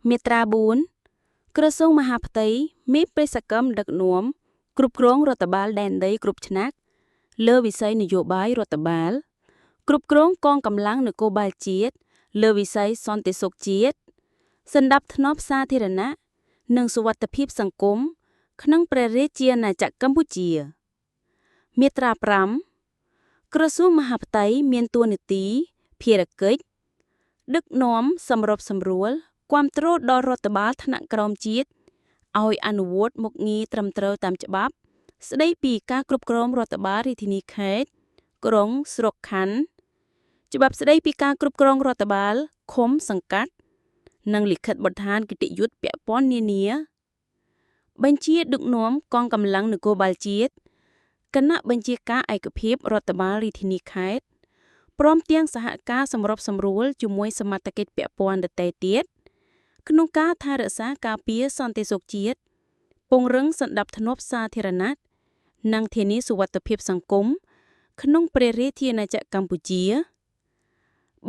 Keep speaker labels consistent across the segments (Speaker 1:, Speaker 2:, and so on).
Speaker 1: មាត្រា4ក្រសួងមហាផ្ទៃមានបេសកកម្មដឹកនាំគ្រប់គ្រងរដ្ឋបាលដែនដីគ្រប់ថ្នាក់លើវិស័យនយោបាយរដ្ឋបាលគ្រប់គ្រងកងកម្លាំងនគរបាលជាតិលើវិស័យសន្តិសុខជាតិសណ្ដាប់ធ្នាប់សាធារណៈនិងសុវត្ថិភាពសង្គមក្នុងព្រះរាជាណាចក្រកម្ពុជាមាត្រា5ក្រសួងមហាផ្ទៃមានតួនាទីភារកិច្ចដឹកនាំសម្របសម្រួលគាំទ្រដល់រដ្ឋបាលថ្នាក់ក្រោមជាតិឲ្យអនុវត្តមុខងារត្រឹមត្រូវតាមច្បាប់ស្ដីពីការគ្រប់គ្រងរដ្ឋបាលរាជធានីខេត្តក្រុងស្រុកខណ្ឌច្បាប់ស្ដីពីការគ្រប់គ្រងរដ្ឋបាលឃុំសង្កាត់និងលិខិតបទដ្ឋានគតិយុត្តពាក់ព័ន្ធនានាបញ្ជាដឹកនាំកងកម្លាំងនគរបាលជាតិគណៈបញ្ជាការឯកភាពរដ្ឋបាលរាជធានីខេត្តព្រមទាំងសហការសម្របសម្រួលជាមួយសមត្ថកិច្ចពាក់ព័ន្ធដទៃទៀតក្នុងការថែរក្សាការពារសន្តិសុខជាតិពង្រឹងសណ្ដាប់ធ្នាប់សាធារណៈនិងធានាសុវត្ថិភាពសង្គមក្នុងព្រះរាជាណាចក្រកម្ពុជា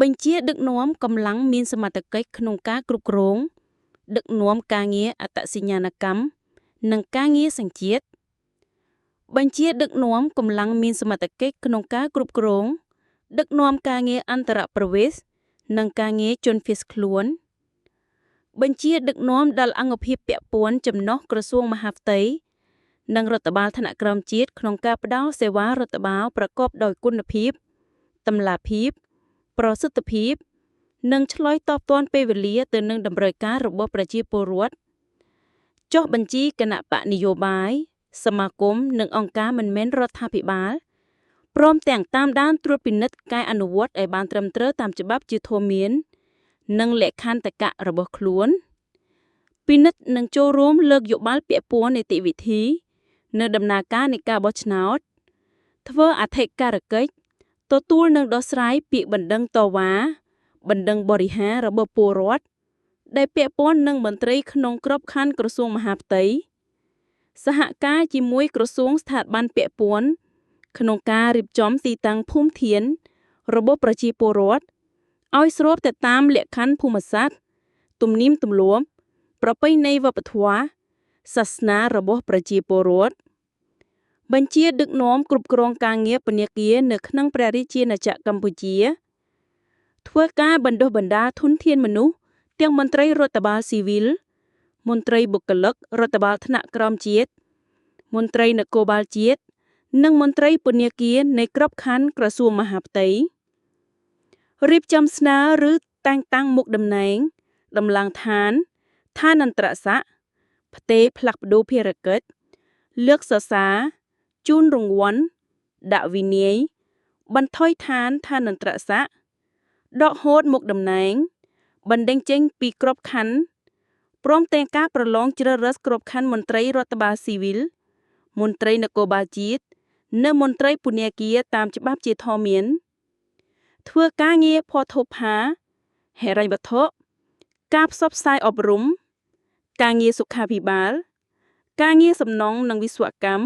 Speaker 1: បញ្ជាដឹកនាំកម្លាំងមានសមត្ថកិច្ចក្នុងការគ្រប់គ្រងដឹកនាំការងារអត្តសញ្ញាណកម្មនិងការងារសញ្ជាតិបញ្ជាដឹកនាំកម្លាំងមានសមត្ថកិច្ចក្នុងការគ្រប់គ្រងដឹកនាំការងារអន្តរប្រវេសន៍និងការងារជនភៀសខ្លួនបញ្ជាដឹកនាំដល់អង្គភាពពាក់ព័ន្ធចំណុះក្រសួងមហាផ្ទៃនិងរដ្ឋបាលថ្នាក់ក្រោមជាតិក្នុងការផ្ដល់សេវារដ្ឋបាលប្រកបដោយគុណភាពតម្លាភាពប្រសិទ្ធភាពនិងឆ្លើយតបទាន់ពេលវេលាទៅនឹងតម្រូវការរបស់ប្រជាពលរដ្ឋចុះបញ្ជីគណបក្សនយោបាយសមាគមនិងអង្គការមិនមែនរដ្ឋាភិបាលព្រមទាំងតាមដានត្រួតពិនិត្យការអនុវត្តឲ្យបានត្រឹមត្រូវតាមច្បាប់ជាធរមាននិងលក្ខន្តិកៈរបស់ខ្លួនពិនិត្យនិងចូលរួមលើកយោបល់ពាក់ព័ន្ធនីតិវិធីនៅដំណើរការនៃការបោះឆ្នោតធ្វើអធិការកិច្ចទទួលនិងដោះស្រាយពាក្យបណ្ដឹងតវ៉ាបណ្ដឹងបរិហាររបស់ពលរដ្ឋដែលពាក់ព័ន្ធនឹងមន្ត្រីក្នុងក្របខ័ណ្ឌក្រសួងមហាផ្ទៃសហការជាមួយក្រសួងស្ថាប័នពាក់ព័ន្ធក្នុងការរៀបចំទីតាំងភូមិធានរបស់ប្រជាពលរដ្ឋឲ្យស្របទៅតាមលក្ខខណ្ឌភូមិសាស្ត្រទំនៀមទម្លាប់ប្រពៃណីវប្បធម៌សាសនារបស់ប្រជាពលរដ្ឋបញ្ជាដឹកនាំគ្រប់គ្រងការងារពន្ធនាគារនៅក្នុងព្រះរាជាណាចក្រកម្ពុជាធ្វើការបណ្ដុះបណ្ដាលធនធានមនុស្សទាំងមន្ត្រីរដ្ឋបាលស៊ីវិលមន្ត្រីបុគ្គលិករដ្ឋបាលថ្នាក់ក្រោមជាតិមន្ត្រីនគរបាលជាតិនិងមន្ត្រីពន្ធនាគារនៃក្របខ័ណ្ឌក្រសួងមហាផ្ទៃរៀបចំស្នើឬតែងតាំងមុខតំណែងដំឡើងឋានឋានន្តរស័ក្តិផ្ទេរផ្លាស់ប្ដូរភារកិច្ចលើកសរសើរជូនរង្វាន់ដាក់វិន័យបន្ថយឋានឋានន្តរស័ក្តិដកហូតមុខតំណែងបណ្ដេញចេញពីក្របខ័ណ្ឌព្រមទាំងការប្រឡងជ្រើសរើសក្របខ័ណ្ឌមន្ត្រីរដ្ឋបាលស៊ីវិលមន្ត្រីនគរបាលជាតិនិងមន្ត្រីពន្ធនាគារតាមច្បាប់ជាធរមានធ្វើការងារភស្តុភារហិរញ្ញវត្ថុការផ្សព្វផ្សាយអប់រំការងារសុខាភិបាលការងារសំណង់និងវិស្វកម្ម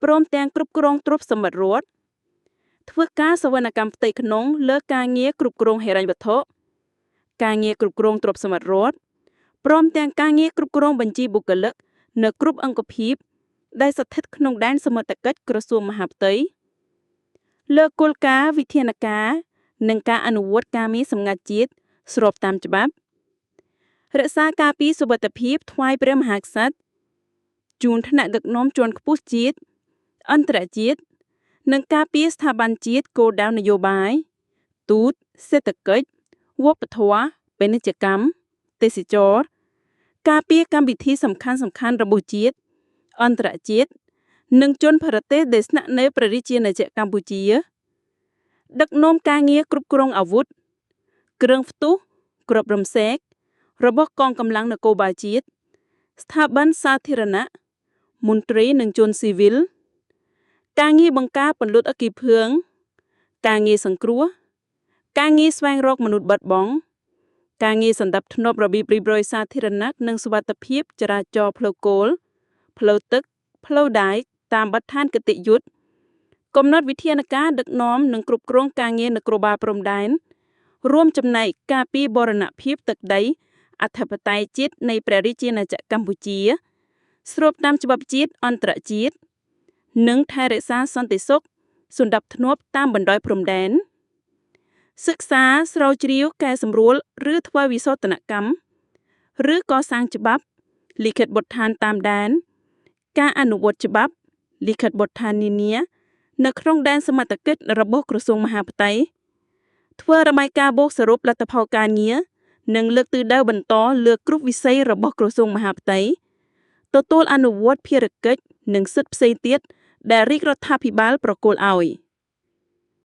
Speaker 1: ព្រមទាំងគ្រប់គ្រងទ្រព្យសម្បត្តិរដ្ឋធ្វើការសវនកម្មផ្ទៃក្នុងលើការងារគ្រប់គ្រងហិរញ្ញវត្ថុការងារគ្រប់គ្រងទ្រព្យសម្បត្តិរដ្ឋព្រមទាំងការងារគ្រប់គ្រងបញ្ជីបុគ្គលិកនៅគ្រប់អង្គភាពដែលស្ថិតក្នុងដែនសមត្ថកិច្ចក្រសួងមហាផ្ទៃលើគោលការណ៍វិធានការនិងការអនុវត្តការងារសម្ងាត់ជាតិស្របតាមច្បាប់រក្សាការពារសុវត្ថិភាពថ្វាយព្រះមហាក្សត្រជូនថ្នាក់ដឹកនាំជាន់ខ្ពស់ជាតិអន្តរជាតិនិងការពារស្ថាប័នជាតិគោលដៅនយោបាយទូតសេដ្ឋកិច្ចវប្បធម៌ពាណិជ្ជកម្មទេសចរណ៍ការពារកម្មវិធីសំខាន់សំខាន់របស់ជាតិអន្តរជាតិនិងជនបរទេសដែលស្នាក់នៅព្រះរាជាណាចក្រកម្ពុជាដឹកនាំការងារគ្រប់គ្រងអាវុធគ្រឿងផ្ទុះគ្រាប់រំសេករបស់កងកម្លាំងនគរបាលជាតិស្ថាប័នសាធារណៈមន្ត្រីនិងជនស៊ីវិលការងារបង្ការពន្លត់អគ្គិភឿងការងារសង្គ្រោះការងារស្វែងរកមនុស្សបាត់បង់ការងារសណ្ដាប់ធ្នាប់របៀបរៀបរយសាធារណៈនិងសុវត្ថិភាពចរាចរណ៍ផ្លូវគោលផ្លូវទឹកផ្លូវដែកតាមបទដ្ឋានគតិយុត្តកំណត់វិធានការដឹកនាំនិងគ្រប់គ្រងការងារនគរបាលព្រំដែនរួមចំណែកការពារបូរណភាពទឹកដី អធិបតេយ្យជាតិនៃព្រះរាជាណាចក្រកម្ពុជា ស្របតាមច្បាប់ជាតិអន្តរជាតិនិងថែរក្សាសន្តិសុខសណ្ដាប់ធ្នាប់តាមបណ្ដោយព្រំដែនសិក្សាស្រាវជ្រាវកែសម្រួលឬធ្វើវិសោធនកម្មឬកសាងច្បាប់លិខិតបទដ្ឋានតាមដែនការអនុវត្តច្បាប់លិខិតបទដ្ឋាននានានៅក្នុងដែនសមត្ថកិច្ចរបស់ក្រសួងមហាផ្ទៃធ្វើរបាយការណ៍បូកសរុបលទ្ធផលការងារនិងលើកទិសដៅបន្តលើគ្រប់វិស័យរបស់ក្រសួងមហាផ្ទៃទទួលអនុវត្តភារកិច្ចនិងសិទ្ធិផ្សេងទៀតដែលរាជរដ្ឋាភិបាលប្រគល់ឲ្យ។